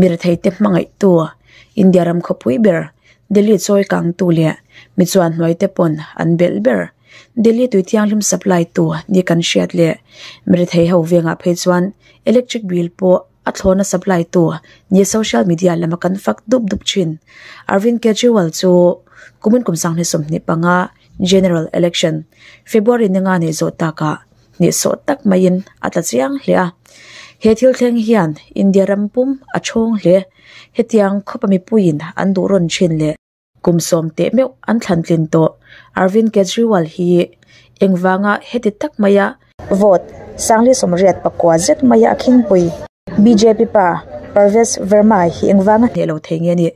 Mirethei te hmangaihtu, India ram khawpui ber, Delhi chawi kangtu leh mi chuan hnuai te pawn an belh ber. Delhi tui thianghlim supply tu ni kan hriat leh mirethei ho vengah phei chuan electric bill pawh a thlawna supply tu ni social media lama kan fak dup dup thin. Arvind Kejriwal chu kumin kum sanghnih 25 General Election February ni nga nei zawh takah hnehsawh tak maiin a tla chiang hle a. He thil thleng hian India ram pum a chhawng hle. Hetiang khawpa mipuiin an duh rawn thin leh kum 10 teh meuh an thlan tlin tawh. Arvind Kejriwal hi engvanga heti tak maia vote sangli 84 zet maia a khingpui BJP pa Parvesh Verma hi engvanga hneh lo thei nge ni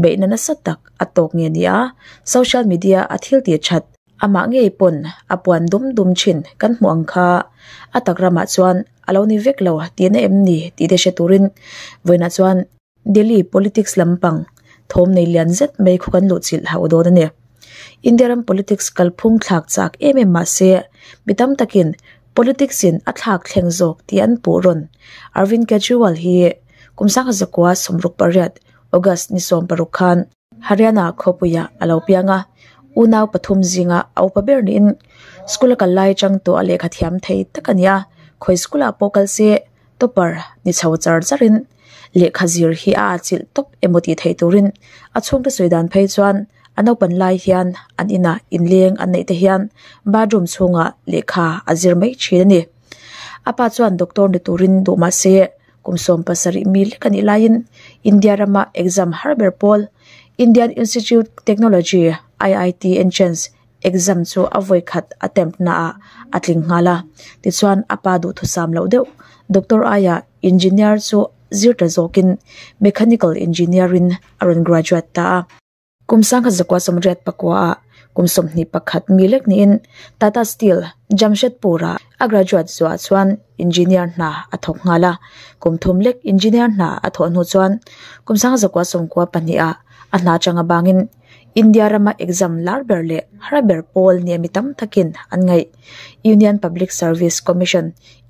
beihna nasa tak a tawk nge ni a social media a thil ti that ama ngei pawn a puan dum dum thin kan hmu ang kha a tak ramah chuan alo ni vek lo tihna em ni tih te hre turin vawiinah chuan Delhi politics lampang thawm nei lian zet mai khu kan luh chilh hauh dawn a ni. India ram politics kalphung thlak chak em em mahse mi tam takin politics in a thlak thleng zawk tih an puh rawn. Arvind Kejriwal hi kum 1968 August ni 16 khan Haryana khawpuia alo pianga unau pathum zinga a upa ber niin school a kal lai chang tawh a lehkha thiam thei tak a ni a khawi school ah pawh kal se topper ni chho char charin lehkha zir hi a chilh tawp emaw tih theih turin a chhungte sawi dan phei chuan a naupan lai hian an inah inleng an neih te hian bathroom chhungah lehkha a zir mai thin a ni. A pa chuan doctor ni turin duh mahse kum 17 mi lek anih laiin India rama exam har ber pawl Indian Institute Technology IIT entrance exam chu a vawi khat attempt na ah a tling nghal a tichuan a pa duhthusam loh deuh doctor aia engineer chu zir ta zawkin mechanical engineer in a rawn graduate ta a. Kum 1984 ah kum 21 mi lek niin Tata Steel Jamshedpur ah a graduate zuah chuan engineer hna a thawk nghal a kum 3 lek engineer hna a thawh hnu chuan kum 1992 ah a hna changa bangin India rama exam lar ber leh har ber pawl ni mi tam takin an ngai Union Public Service Commission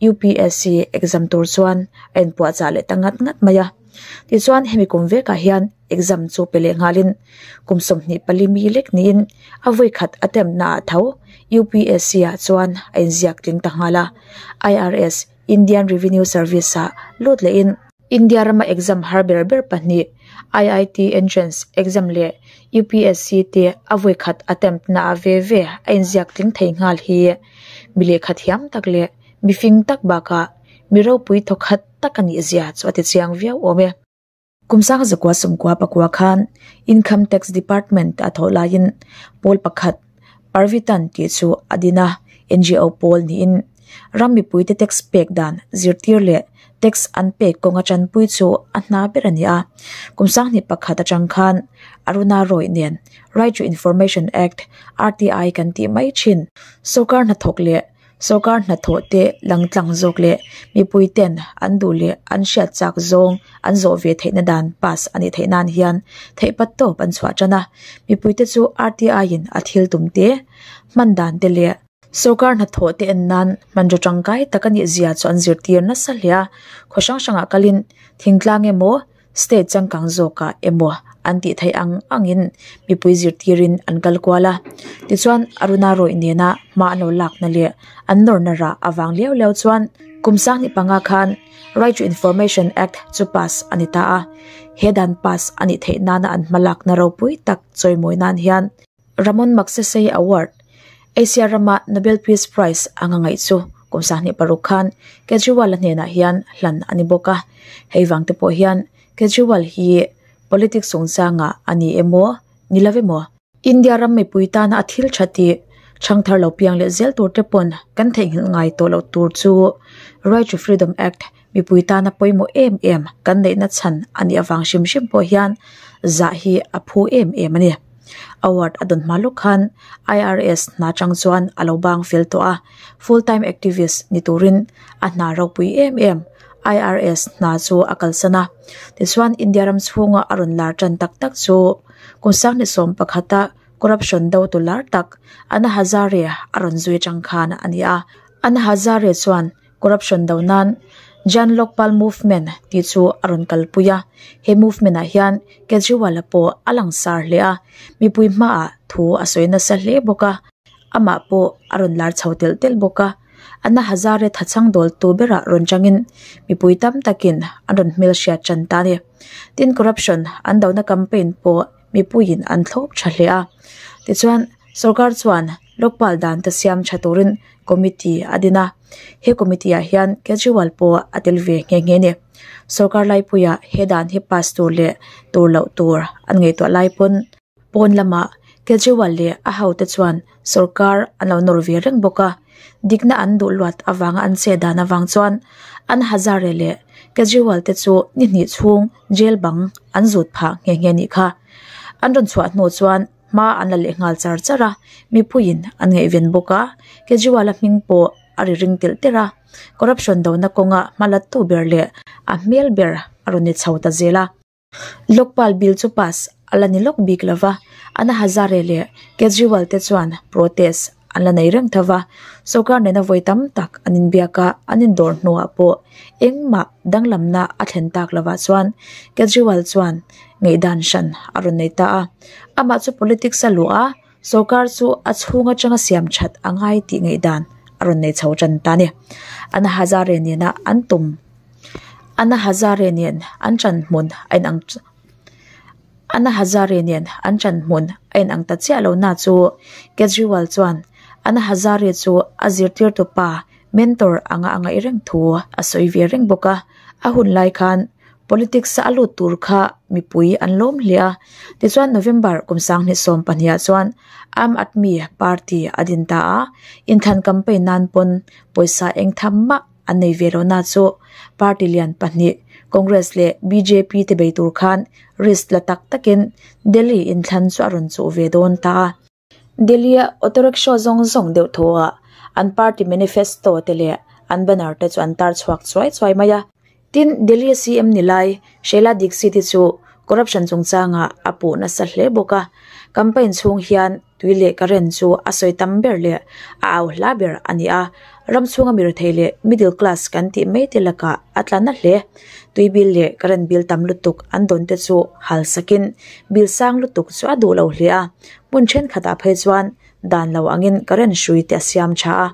UPSC exam tur chuan a inpuah chah leh ta ngat ngat mai a tichuan hemi kum vekah hian exam chu pe leh nghalin kum 24 mi lek niin a vawi khat attempt na ah tho UPSC ah chuan a inziak tling ta nghal a IRS Indian Revenue Service ah lut lehin India rama exam har ber ber pahnih IIT entrance exam leh UPSC te a vawi khat attempt na ah ve ve a inziak tling thei nghal hi mi lehkha thiam tak leh mi fing tak bakah mi ropui thawkhat tak anih zia chu a ti chiang viau awm e. Kum 1994 khan Income Tax Department a thawh laiin pawl pakhat Parvitan tih chu a din a NGO pawl niin ram mipui te tax pek dan zirtir leh tax an pek kawnga chanpui chu a hna ber a ni a kum 2001 atang khan Aruna Roy nen Right to Information Act RTI kan tih mai thin sawrkar hnathawk leh sawrkar hnathawh te langtlang zawk leh mipui ten an duh leh an hriat chak zawng an zawh ve theihna dan pass ani theih nan hian theih pat tawp an chhuah tan a mipui te chu RTI in a thil tum te hman dan te leh sawrkar hnathawh te en nan hmanraw tangkai tak anih zia chu an zirtir nasa hle a khaw hrang hrangah kalin thingtlang emaw state changkang zawkah emaw an tih theih ang angin mipui zirtirin an kal kual a tichuan Aruna Roy nena hma an lo lakna leh an nawrna rah awang liau liau chuan kum 2005 khan Right to Information Act chu pass ani ta a he dan pass ani theih nana an hmalakna ropui tak chawimawi nan hian Ramon Magsaysay Award Asia rama Nobel Peace Prize anga ngaih chu kum 26 khan Kejriwal a hnenah hian hlan ani bawk a hei wang te pawh hian Kejriwal hi politics chungchanga ani emaw ni lo emaw India ram mipui tana a thil tha tih thangthar lo piang leh zel tur te pawn kan theihnghilh ngai tawh loh tur chu Right to Freedom Act mipui tana pawimawh em em kan neihna chhan ani awang hrim hrim pawh hian zah hi a phu em em ani. Award a dawn hma lawk khan IRS hna chang chuan a lo bang fel tawh a full time activist ni turin a hna ropui em em IRS hna chu a kalsan a tichuan India ram chhunga a rawn lar tan tak tak chu kum 2011 a corruption do tu lar tak Anna Hazare a rawn zui chang khan ani a Anna Hazare chuan corruption do nan Jan Lokpal Movement tih chu a rawn kalpui a, he movement ah hian Kejriwal-a pawh a langsar hle a, mipui hmaah thu a sawi nasa hle bawk a, amah pawh a rawn lar chho telh telh bawk a, Anna Hazare thachhang dawl tu berah rawn changin mipui tam takin an rawn hmelhriat tan ta a ni. Tin, corruption an dona campaign pawh mipuiin an thlawp tha hle a. Tichuan, sorkar chuan Lokpal dan te siam tha turin committee a din a, he committee ah hian Kejriwal pawh a tel ve nghe nghe a ni. Sorkar laipuiah he dan hi pass tur leh tur loh tur an ngaihtuah lai pawn pawn lamah Kejriwal leh a hote chuan sorkar an lo nawr ve reng bawk a, dikna an duh luat avanga an che dan avang chuan an Hazare leh Kejriwal te chu ni hnih chhung jail bang an zut phah nghe nghe a nih kha. An rawn chhuah hnu chuan hma an la leh nghal char char a, mipuiin an ngaihven bawk a, Kejriwal-a hming pawh a ri ring telh telh a, corruption dona kawnga hma la tu ber leh a hmel ber a rawn ni chho ta zel a. Lokpal bill chu pass a la ni lawk bik lo va, Anna Hazare leh Kejriwal te chuan protest an la nei reng tho va, sorkar nena vawi tam tak an inbiak a, an indawr hnuah pawh engmah danglamna a thlen tak lovah chuan Kejriwal chuan ngaihdan hran a rawn nei ta a, amah chu politics a luh a, sorkar chu a chhung atanga siam that a ngai tih ngaihdan a rawn nei chho tan ta a ni. Anna Hazare nena an tum Anna Hazare nen an ṭan hmun a inang Anna Hazare nen an ṭan hmun a inang ta chiah lo na chu Kejriwal chuan Anna Hazare chu a zirtirtu pa mentor anga a ngaih reng thu a sawi ve reng bawk a, a hun lai khan politics a a lut tur kha mipui an lawm hle a, tichuan November kum sanghnih sawm pahnih ah chuan Aam Aadmi Party a din ta a, inthlan campaign nan pawn pawisa eng tham mah an nei ve lo na chu party lian pahnih Congress leh bjp te bei tur khan risk la tak takin Delhi inthlan chu a rawn chuh ve dawn ta a. Delhi a auto rickshaw zawng zawng deuh thaw ah an party manifesto te leh an banner te chu an tar chhuak chuai chuai mai a. Tin, Delhi a CM ni lai Sheila Dikshit hi chu corruption chungchangah a puh nasa hle bawk a, campaign chhung hian Tui leh current chu a sawi tam ber leh a au hla ber a ni a, ram chhunga mi rethei leh middle class kan tih mai te lakah a tla na hle. Tui bill leh current bill tam lutuk an dawn te chu hal sakin bill sang lutuk chu a duh lo hle a, hmun thenkhatah phei chuan dan lo angin current hrui te a siam tha a.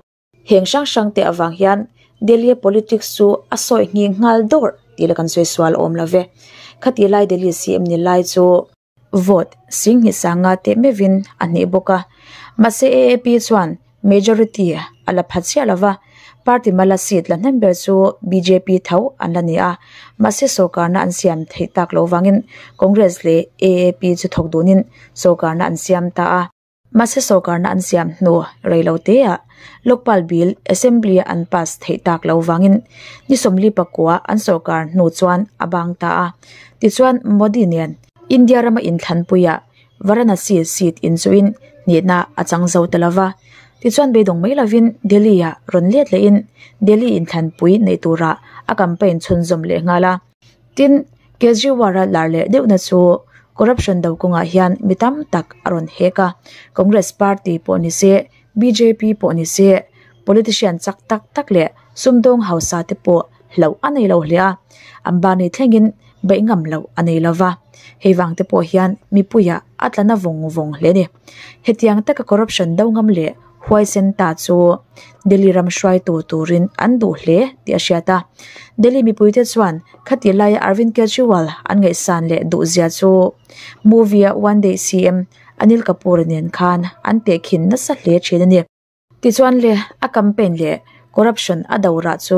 Heng hrang hrang te avang hian Delhi politics chu a sawi nghing nghal dawrh tih la kan sawi sual awm lo ve. Khati lai Delhi CM ni lai chu. Vote Singhnih sanga teh meuhin a hneh bawk a, mahse AAP chuan majority a la pha chiah lo va, party mala seat la hnem ber chu bjp tho an la ni a, mahse sorkarna an siam theih tak loh vangin Congress leh AAP chu thawk dunin sorkarna an siam ta a. Mahse sorkarna an siam hnu rei lo teah Lokpal Bill Assembly a an pass theih tak lo vangin ni 44 an sorkar hnu chuan a bang ta a. Tichuan Modi nen India rama inthlanpuiah Varanasi seat inchuhin hnihna a chang zo ta lova. Tichuan beidawng mai lovin Delhi-ah rawn let lehin Delhi inthlanpui neih turah a campaign chhunzawm leh nghal a. Tin, Kejriwal-a lar leh deuhna chu corruption do kawngah hian mi tam tak a rawn hek a, Congress party pawh ni se, bjp pawh ni se, politician chak tak tak leh sumdawng hausa te pawh hlauh a nei lo hle a, Ambani thlengin beih ngam loh a nei lo va, hei vang te pawh hian mipuiah a tla na vawng vawng hle a ni. Hetiang taka corruption do ngam leh Huaisen ta chu Delhi ram hruaitu turin an duh hle tih a hriat a. Delhi mipuite chuan khati laia Arvind Kejriwal an ngaihsan leh duhzia chu movie-a One Day CM Anil Kapoor nen khan an tehkhin nasa hle thin a ni. Tichuan le a campaign leh corruption a do rah chu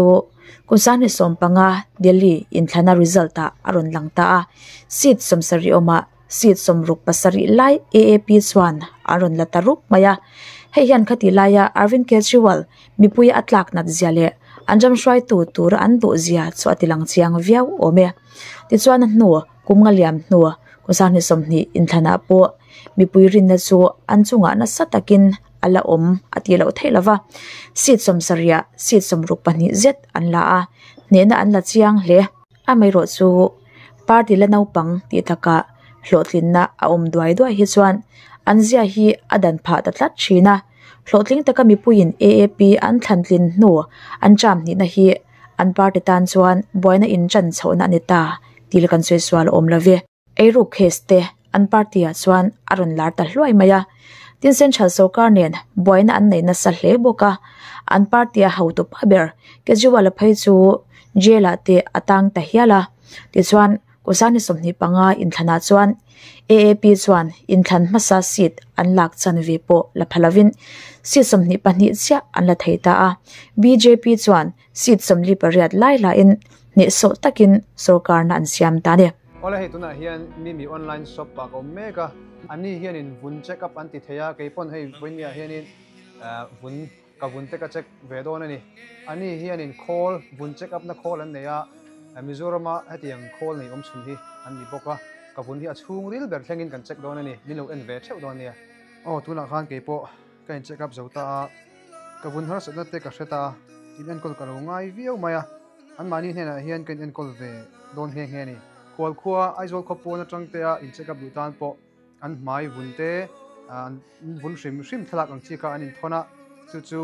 kum 2015 Delhi inthlana result-ah a rawn lang ta a, seat 70 awmah Seat 67 lai AAP chuan an rawn la ta rup mai a, hei hian khati laia Arvind Kejriwal mipui a tlak nat zia leh an ram hruaitu tura an duh zia chu a tilang chiang viau awm e. Tichuan a hnu kum nga liam hnu kum 2020 inthlanah pawh mipui rinna chu an chungah nasa takin a la awm a tih loh theih lova, seat 70 ah seat 62 zet an la a, hnehna an la chiang hle. Amaherawh chu party la naupang tih takah hlawhtlinna a awm duai duai hi chuan an zia hi a dan phah ta tlat thin a, hlawhtling taka mipuiin AAP an thlantlin hnu an cham hnihna hi an party tan chuan buaina in ṭan chhohna a ni ta tih kan sawi sual awm lo ve. Eiruk case te an party ah chuan a rawn lar ta hluai mai a, tin central sorkar nen buaina an nei nasa hle bawk a, an party a hotu pa ber Kejriwal-a phei chu jail ah te a tang ta hial a, tichuan Kusani 25 inthlanah chuan AAP chuan inthlan hmasa seat an lak chanve pawh la pha lovin seat 22 chiah an la thei ta a, bjp chuan seat 48 lai lain hnehsawh takin sorkarna an siam ta a ni. Awle hei tunah hian Mimi online shop ah ka awm mek a, ani hianin vun check up an ti thei a, kei pawn hei vawinia hianin vun ka vun te ka check ve dawn a ni. Ani hianin khawl vun check up na khawl an nei a, Mizorama hetiang khawl nei awm chhun hi an ni bawk a, ka vun hi a chhung ril ber thlengin kan check dawn a ni, min lo en ve theuh dawn nia. Aw tunah khan kei pawh ka in check up zo ta a, ka vun harsatna te ka hre ta a, in enkawl ka lo ngai viau mai a, anmahni hnenah hian ka in enkawl ve dawn nghe nghe a ni. Khualkhua Aizawl khawpawn atang te a in check up duh tan pawh an hmai vun te an vun hrim hrim thlalak ang chi kha an inthawn a, chu chu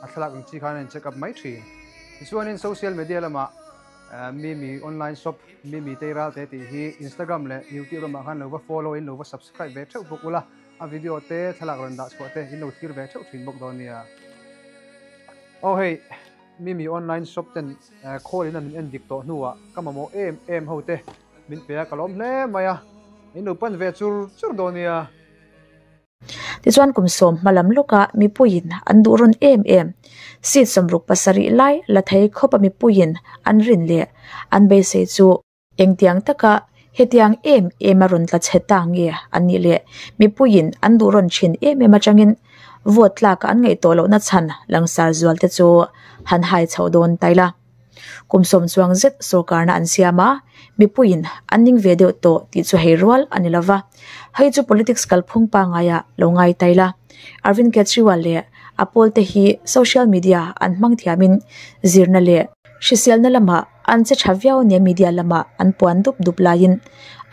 a thlalak ang chi khan an in check up mai thin. Tichuanin social media lamah Mimi online shop Mimi Teiral te tih hi Instagram leh YouTube lamah khan lo va follow in lo va subscribe ve theuh bawk ula, a video te thlalak rawn dah chhuah te in lo thlir ve theuh thin bawk dawn nia. Aw hei Mimi online shop ten call in a min en dik tawh hnuah ka mamawh em em ho te Min pe a, ka lawm hle mai a, in lo pan ve chur chur dawn nia. Tichuan kum sawm hma lam lawka mipuiin an duh rawn em em. Seat 67 lai la thei khawpa mipuiin an rin leh an beisei chu engtiang taka hetiang em em a rawn tla chhe ta nge an nih leh mipuiin an duh rawn thin em em atangin vote tlaka an ngaihtuah lohna chhan langsar zual te chu han hai chhoh dawn ta ila. Kum sawm chuang zet sorkarna an siam a, mipuiin an ning ve deuh tawh tih chu hei rual a ni lova. Hei chu politics kalphung pangngaia lo ngai ta ila. Arvind Kejriwal leh a pawlte hi social media an hmang thiamin zirna leh hriselna lamah an che tha viau nia media lamah an puan dup dup laiin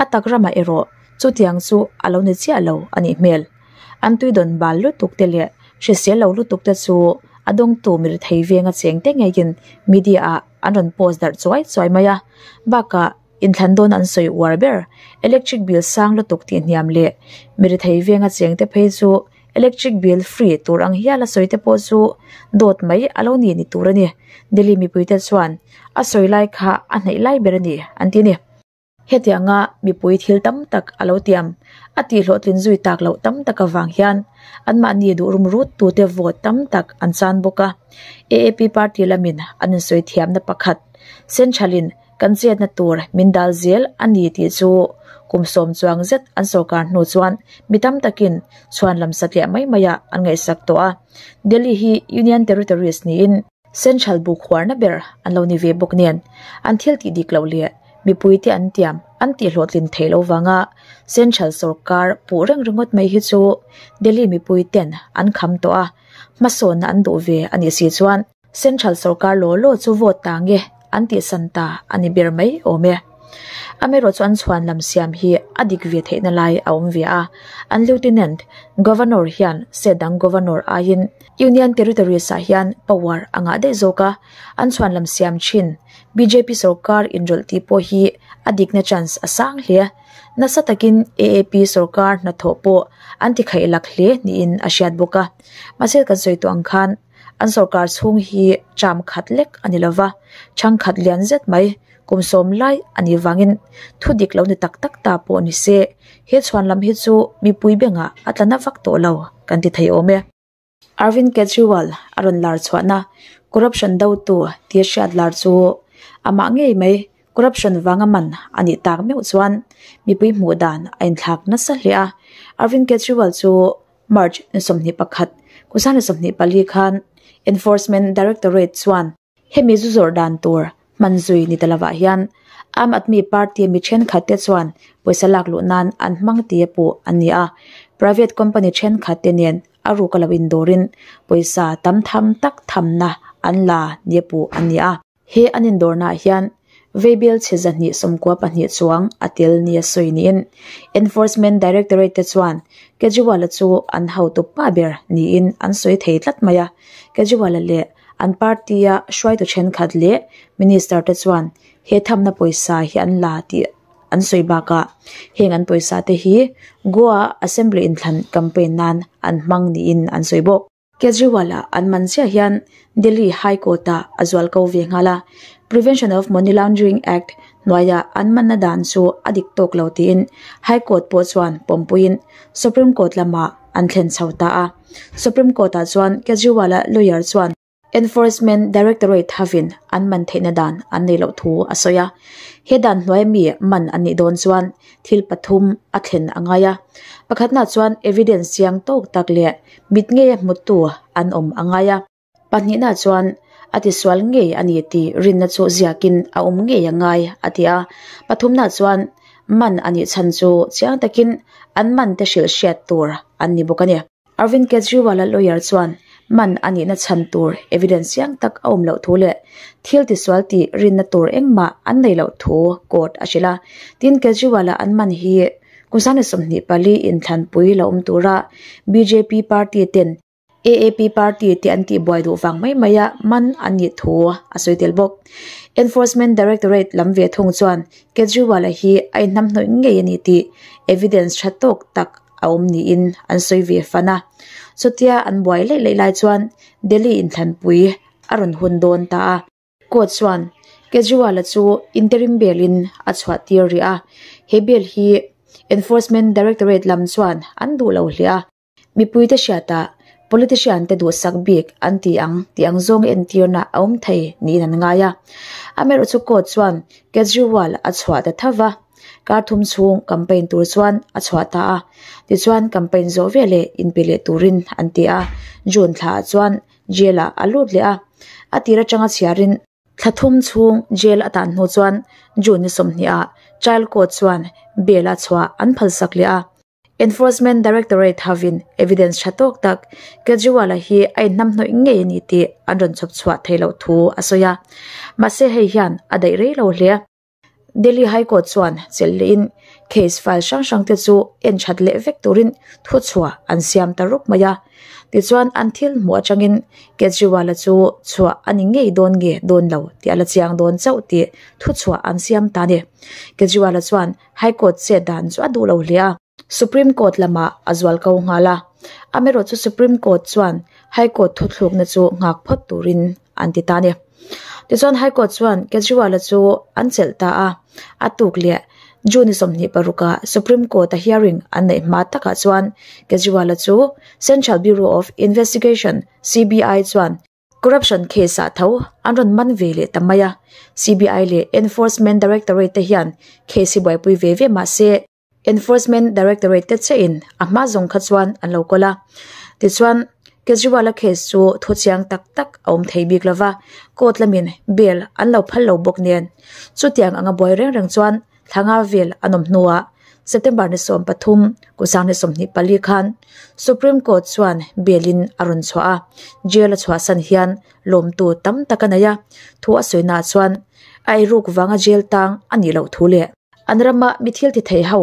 a tak ramah erawh chutiang chu a lo ni chiah lo a nih hmel. An tuidawn bal lutuk te leh hrisel lo lutuk te chu a dawngtu mi rethei venga cheng te ngeiin media ah an rawn post darh chuai chuai mai a. Bakah inthlan dawn an sawi uar ber electric bill sang lutuk tih hniam leh mi rethei venga cheng te phei chu electric bill free tur ang hial a sawi te pawh chu dawt mai a lo ni ni tur a ni. Delhi mipui te chuan a sawi lai kha a hnaih lai ber a ni an ti a ni. Hetianga mipui thil tam tak a lo tiam, a tihhlawhtlin zui tak loh tam tak avang hian anmahni duh rum rut tute vote tam tak an chan bawk a. AAP party lamin an insawi thiamna pakhat, Central-in kan chetna tur min dal zel a ni tih chu kum sawm chuang zet an sorkar hnu chuan mi tam takin chhuan lam satliah mai maiah an ngaihsak tawh a. Delhi hi Union Territories niin Central buk huarna ber an lo ni ve bawk nen, an thil tih dik loh leh mipuite an tiam an tih hlawhtlin theih loh vanga Central sorkar puh reng ringawt mai hi chu Delhi mipuiten an kham tawh a, hmasawnna an duh ve a nih si chuan Central sorkar law law chu vote ta nge an tihsan ta a ni ber mai awm e. Amaherawh chu an chhuan lam siam hi a dik ve theihna lai a awm ve a, an Lieutenant Governor hian state dang Governor aiin Union Territories ah hian power a ngah daih zawk a, an chhuan lam siam thin bjp sorkar inrawlh tih pawh hi a dikna chance a sang hle. Nasa takin AAP sorkar hnathawh pawh an ti khaih lak hle niin a hriat bawk a, mahse kan sawi tawh ang khan an sorkar chhung hi term khat lek a ni lova, chhangkhat lian zet mai kum sawm lai a nih vangin thu dik lo ni tak tak ta pawh ni se, he chhuan lam hi chu mipui bengah a tla na vak tawh lo kan ti thei awm e. Arvind Kejriwal a rawn lar chhuahna corruption dotu tia hriat lar chu amah ngei mai corruption vanga man a nih tak meuh chuan mipui hmuh dan a inthlak nasa hle a. Arvind Kejriwal chu March ni 21, 2024 khan Enforcement Directorate chuan Hemi zu zawrh dan tur hman zui ni ta lovah hian Aam Aadmi Party mi thenkhat te chuan pawisa lak luh nan an hmang tia puh an ni a, private company thenkhat te nen a ruk a lo indawrin pawisa tam tham tak thamna an la nia puh an ni a. He an indawrnaah hian Veibel chhe 292 chuang a tel nia sawi niin Enforcement Directorate te chuan Kejriwal-a chu an hotu pa ber niin an sawi thei tlat mai a, Kejriwal-a leh. An party-a hruaitu thenkhat leh minister te chuan he thamna pawisa hi an la tih an sawi bakah heng an pawisa te hi Goa Assembly inthlan campaign nan an hmang niin an sawi bawk. Kejriwal-a an man chiah hian Delhi High Court-ah a zual ko ve nghal a, Prevention of Money Laundering Act hnuaia an manna dan chu a dik tawk lo tiin High Court pawh chuan pawmpuiin Supreme Court lamah an thlen chho ta a. Supreme Court-ah chuan Kejriwal-a lawyer chuan Enforcement Directorate hovin an man theihna dan an nei loh thu a sawi a. He dan hnuaia mi man an nih dawn chuan thil pathum a thlen a ngai a. Pakhatna chuan evidence chiang tawk tak leh mit ngeia hmutu an awm a ngai a. Pahnihna chuan a tisual ngei a ni tih rinna chu ziakin a awm ngei a ngai a ti a. Pathumna chuan man a nih chhan chu chiang takin an man te hrilh hriat tur an ni bawk a ni. Arvind Kejriwal-a lawyer chuan man a nihna chhan tur evidence chiang tak a awm loh thu leh thil tisual tih rinna tur engmah an nei loh thu court a hrilh a. Tin, Kejriwal-a an man hi kum 24 inthlanpui la awm tura bjp party ten AAP party te an tihbuai duh vang mai maia man an nih thu a sawi tel bawk. Enforcement Directorate lam ve thung chuan Kejriwal-a hi a inhnamhnawih ngei a ni tih evidence tha tawk tak a awm niin an sawi ve fan a. Chutia an buai laih laih lai chuan Delhi inthlanpui a rawn hun dawn ta a. Court chuan Kejriwal-a chu interim bail-in a chhuah tir rih a, he bail hi Enforcement Directorate lam chuan an duh lo hle a. Mipuite hriatah politician te duhsak bik an ti ang tih ang zawng entirna a awm thei niin an ngai a. Amaherawhchu court chuan Kejriwal a chhuah ta tho va, kar thum chhung campaign tur chuan a chhuah ta a. Tichuan campaign zawh veleh inpe leh turin an ti a, June thlaah chuan jail ah a lut leh a. A tir atanga chhiarin Thla thum chhung jail a tan hnu chuan June ni 20 ah trial court chuan bail a chhuah an phalsak leh a. Enforcement Directorate hovin evidence tha tawk tak Kejriwal-a hi a inhnamhnawih ngei a ni tih an rawn chhawp chhuah theih loh thu a sawi a. Mahse hei hian a daih rei lo hle. Delhi High Court chuan chelh lehin case file hrang hrang te chu en that leh vek turin thuchhuah an siam ta rup mai a. Tichuan an thil hmuh atangin Kejriwal-a chu chhuah a ni ngei dawn nge dawn lo tih a la chiang dawn chauh tih thuchhuah an siam ta a ni. Kejriwal-a chuan High Court chet dan chu a duh lo hle a. Supreme Court lamah a zual ko nghal a. Amaherawh chu Supreme Court chuan High Court thuthlukna chu nghak phawt turin an ti ta a ni. Tichuan High Court chuan Kejriwal-a chu an chelh ta a. A tuk leh June 26 ah Supreme Court-a hearing an neih hma takah chuan Kejriwal-a chu Central Bureau of Investigation, CBI, chuan Corruption case ah tho an rawn man ve leh ta mai a, CBI leh Enforcement Directorate te hian case hi buaipui ve ve mah se Enforcement Directorate te chiah in a hma zawng kha chuan an lo kawl a. Tichuan, Kejriwal-a case chu thu chiang tak tak a awm thei bik lova, court lamin bail an lo phal lo bawk nen. Chutiang anga buai reng reng chuan Thla nga vel an awm hnuah September ni 13, kum 2024 khan Supreme Court chuan bail in a rawn chhuah a, jail a chhuahsan hian lawmtu tam tak a nei a, thu a sawinaah chuan a eiruk vanga jail tang a nih loh thu leh an rama mi thil ti thei ho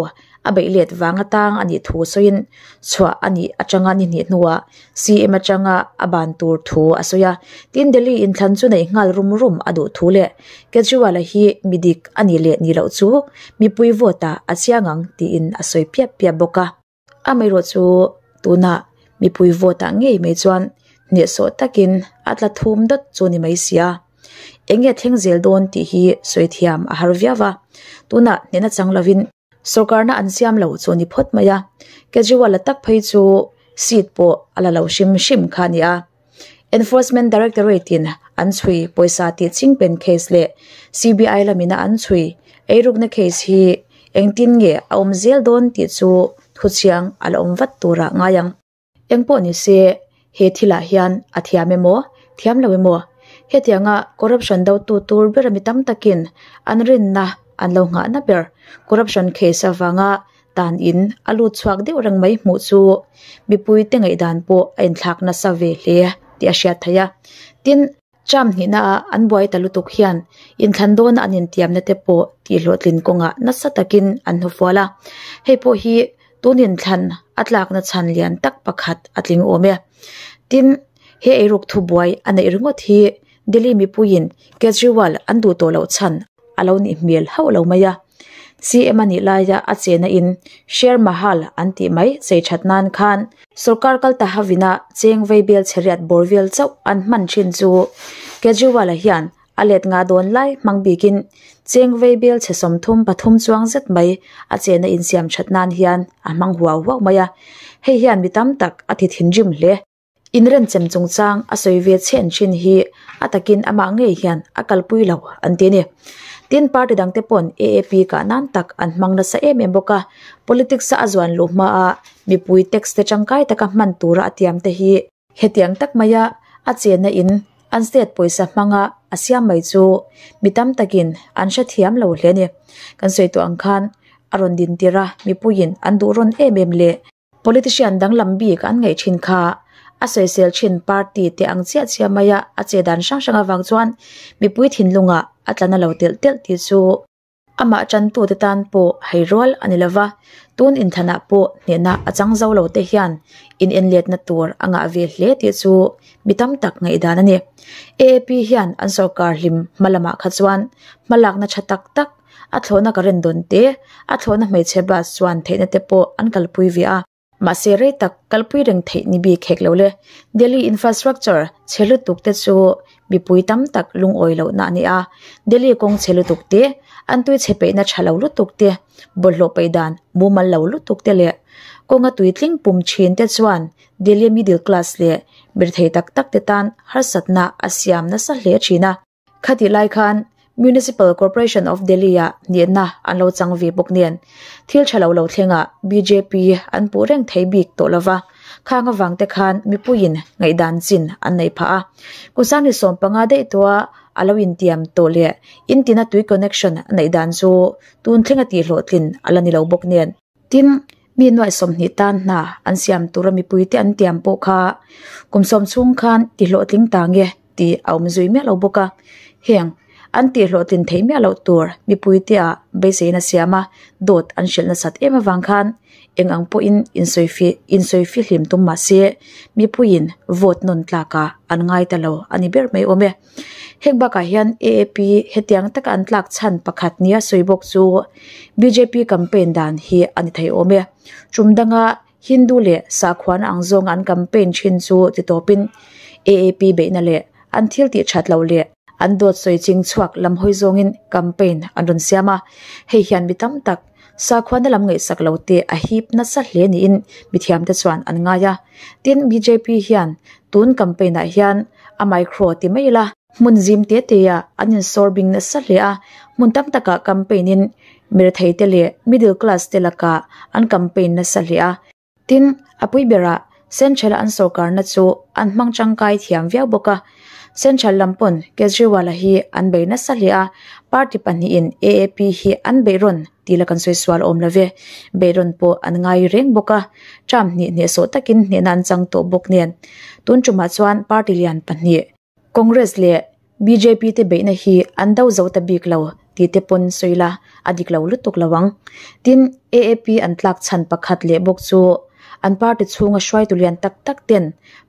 a beih let vanga tang a nih thu sawiin chhuah a nih atanga ni hnih hnuah CM atanga a ban tur thu a sawi a. Tin, Delhi inthlan chu neih nghal rum rum a duh thu leh Kejriwal-a hi mi dik a nih leh nih loh chu mipui vote-ah a chiang ang tiin a sawi piap piap bawk a. Amaherawh chu tunah mipui vote-ah ngei mai chuan hnehsawh takin a tla thum dawt chu ni mai si a. Eng nge thleng zel dawn tih hi sawi thiam a har viau a. Tunah hnehna chang lovin Sorkarna an siam lo chu ni phawt mai a, Kejriwal-a tak phei chu seat pawh a la lo hrim hrim kha a ni a. Enforcement Directorate-in an chhui pawisa tih chingpen case leh CBI lamina an chhui eirukna case hi engtin nge a awm zel dawn tih chu thuchiang a la awm vat turah ngai ang. Engpawh ni se, he thilah hian a thiam emaw, thiam lo emaw, hetianga corruption dotu tur ber mi tam takin an rinna an lo nghahna ber corruption case avanga tan in a lut chhuak deuh reng mai hmuh chu mipuite ngaihdan pawh a inthlak nasa ve hle tih a hriat theih a. Tin, term hnihna ah an buai ta lutuk hian inthlan dawna an intiamna te pawh tihhlawhtlin kawngah nasa takin an hnufual a. Hei pawh hi Tun inthlan a tlakna chhan lian tak pakhat a tling awm e. Tin, He eiruk thubuai a neih ringawt hi Delhi mipuiin Kejriwal an duh tawh loh chhan a lo nih hmel hauh lo mai a. CM a nih laia a chena in Sher Mahal an tih mai chei that nan khan sorkar kal ta hovina cheng vei bel chheriat bawr vel chauh an hman thin chu Kejriwal-a hian a let nga dawn lai hmang bikin cheng vei bel chhe 33 chuang zet mai a chena insiam that nan hian a hmang huau huau mai a. Hei hian mi tam tak a ti thinrim hle. Inrenchem chungchang a sawi ve chhen thin hi a takin amah ngei hian a kalpui lo an ti a ni. Tin, party dangte pawn AAP kah nan tak an hmang nasa em em bawk a, politics a a zuan luh hmaa mipui tax te tangkai taka hman tura a tiam te hi hetiang tak maia a chenna in an state pawisa hmanga a siam mai chu mi tam takin an hrethiam lo hle a ni. Kan sawi tawh ang khan a rawn din tir a, mipuiin an duh rawn em em leh Politician danglam bik an ngaih thin kha a sawisel thin party te ang chiah chiah maia a che dan hrang hrang avang chuan mipui thinlungah a tla na lo telh telh tih chu amah tantute tan pawh hei rual a ni lova, tun inthanah pawh hnehna a chang zo lo te hian inenletna tur a ngah ve hle tih chu mi tam tak ngaihdan a ni. AAP hian an sorkar hlim hma lamah kha chuan hmalakna tha tak tak A thlawhna ka ren dawn te, a thlawhna hmeichhe bus chuan theihna te pawh an kalpui ve a. Mahse rei tak kalpui reng theih ni bik hek lo le. Delhi infrastructure chhe lutuk te chu mipui tam tak lungawi lohna a ni a. Delhi kawng chhe lutuk te, an tui chhe peihna tha lo lutuk te, bawlhhlawh peih dan mumal lo lutuk te leh kawnga tui tling pum thin te chuan Delhi middle class leh mirthei tak tak te tan harsatna a siam nasa hle thin a. Khatih lai khan Municipal Corporation of Delhi-ah nihna an lo chang ve bawk nen, thil tha lo lo thlengah bjp an puh reng thei bik tawh lo va, khang avang te khan mipuiin ngaihdan chin an nei phah a. Kum sangni 15 daih tawha a lo intiam tawh leh intina tui connection a neih dan chu tun thlenga tihhlawhtlin a la ni lo bawk nen. Tin, mi nuaih 20 tan hna an siam tura mipuite an tiam pawh kha kum sawm chhung khan tihlawhtling ta nge tih a awm zui miah lo bawk a. Heng an tihhlawhtlin theih miah loh tur mipuite ah beiseina siam a dawt an hrilh nasat em avang khan eng ang pawhin insawi fihlim tum mah se mipuiin vote nawn tlak ah an ngai ta lo a ni ber mai awm e. Heng bakah hian AAP hetiang taka an tlak chhan pakhat nia sawi bawk chu bjp campaign dan hi a ni thei awm e. Tum danga Hindu leh sakhuana ang zawnga an campaign thin chu ti tawpin AAP beihna leh an thil tih that lo leh an dawt sawi ching chhuak lam hawi zawngin campaign an rawn siam a. Hei hian mi tam tak sakhuana lam ngaihsak lo te a hip nasa hle niin mithiamte chuan an ngai a. Tin, bjp hian tun campaign ah hian a micro ti mai ila, hmun zim te te ah an insawr bing nasa hle a, hmun tam takah campaign in mirethei te leh middle class te lakah an campaign nasa hle a. Tin, a pui berah Central an sorkarna chu an hmang tangkai thiam viau bawk a. Central lam pawn Kejriwal-a hi an bei nasa hle a, party pahnihin AAP hi an beih rawn tih la kan sawi sual awm lo ve. Beih rawn pawh an ngai reng bawk a, term hnih hnehsawh takin hnehna an chang tawh bawk nen. Tun tumah chuan party lian pahnih, Congress leh bjp te beihna hi an do zo ta bik lo tih te pawn sawi la a dik lo lutuk lo ang. Tin, AAP an tlak chhan pakhat leh bawk chu an party chhunga hruaitu lian tak tak ten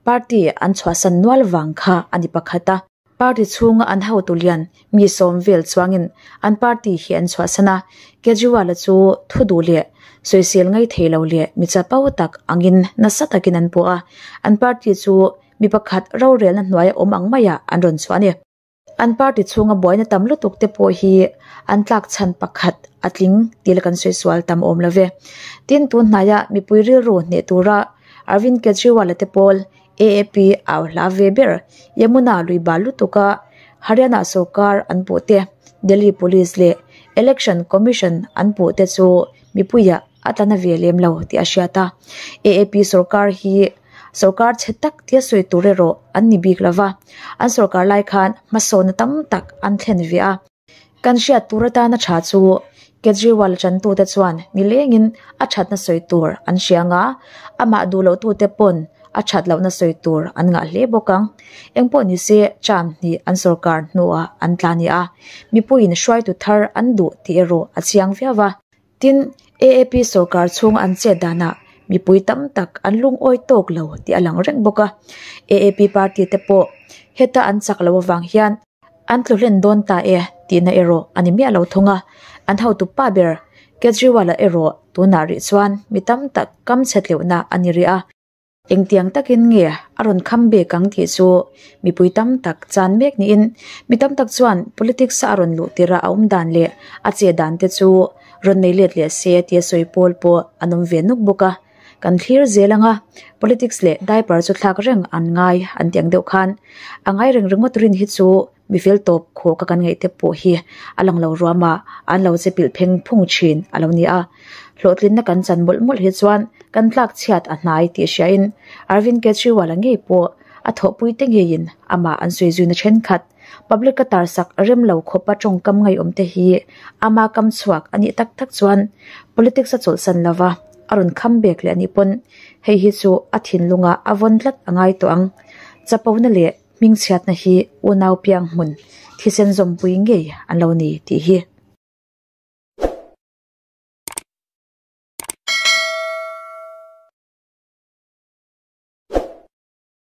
party an chhuahsan nual vang kha a ni pakhat a. Party chhunga an hotu lian mi sawm vel chuangin an party hi an chhuahsan a, Kejriwal-a chu thu duh leh sawisel ngai thei lo leh mi chapo tak angin nasa takin an puh a, an party chu mi pakhat rorelna hnuaia awm ang maiah an rawn chhuah a ni. An party chhunga buaina tam lutuk te pawh hi an tlak chhan pakhat a tling tih la kan sawi sual tam awm lo ve. Tin, tun hnaia mipui rilru hneh tura Arvind Kejriwal-a te pawl AAP au hla ve ber Yamuna lui bal lutuka Haryana sorkar an puh te, Delhi Police leh Election Commission an puh te chu mipuiah a tla na ve lem lo tih a hriat a. AAP sorkar hi Sorkar chhe tak tia sawi tur erawh an ni bik lova, an sorkar lai khan hmasawnna tam tak an thlen ve a. Kan hriat tur atana tha chu Kejriwal chantute chuan nilengin a thatna sawi tur an hria ang a, amah duh lohtute pawn a that lohna sawi tur an ngah hle bawk ang. Engpawh nise term hnih an sorkar hnuah an tla ni a, mipuiin hruaitu thar an duh tih erawh a chiang viau a. Tin, AAP sorkar chhung an chet danah mipui tam tak an lungawi tawk lo tih a lang reng bawk a. AAP party te pawh heta an chak loh avang hian an tlu hlen dawn ta e tihna erawh a ni miah lo thung a. An hotu pa ber Kejriwal-a erawh tunah rih chuan mi tam tak kam chhe tleuhna a ni rih a. Engtiang takin nge a rawn kham bek ang tih chu mipui tam tak chan mek niin mi tam tak chuan politics-a a rawn luh tirh a awm dan leh a che dan te chu rawn nei let leh se tia sawi pawl pawh an awm ve nuk bawk a. Kan thlir zel ang a, politics leh diaper chu thlak reng an ngai an ti ang deuh khan a ngai reng ringawt rin hi chu mi fel tawp khawk a kan ngaih te pawh hi a lang lo ruam a, an lo che pilh pheng phung thin a lo ni a. Hlawhtlinna kan chan mawlh mawlh hi chuan kan tlak chhiat a hnai tih hriain Arvind Kejriwal-a ngei pawh a thawhpui te ngeiin amah an sawi zuina thenkhat public a tarsak rem lo khawpa tawngkam ngaiawm te hi ama kam chhuak a nih tak tak chuan politics a chawlhsan lova a rawn kham bek leh a nih pawn hei hi chu a thinlungah a vawn tlat a ngai tawh ang. Chapona leh Hmingchhiatna hi unau piang hmun thisen zawmpui ngei an lo ni tih hi.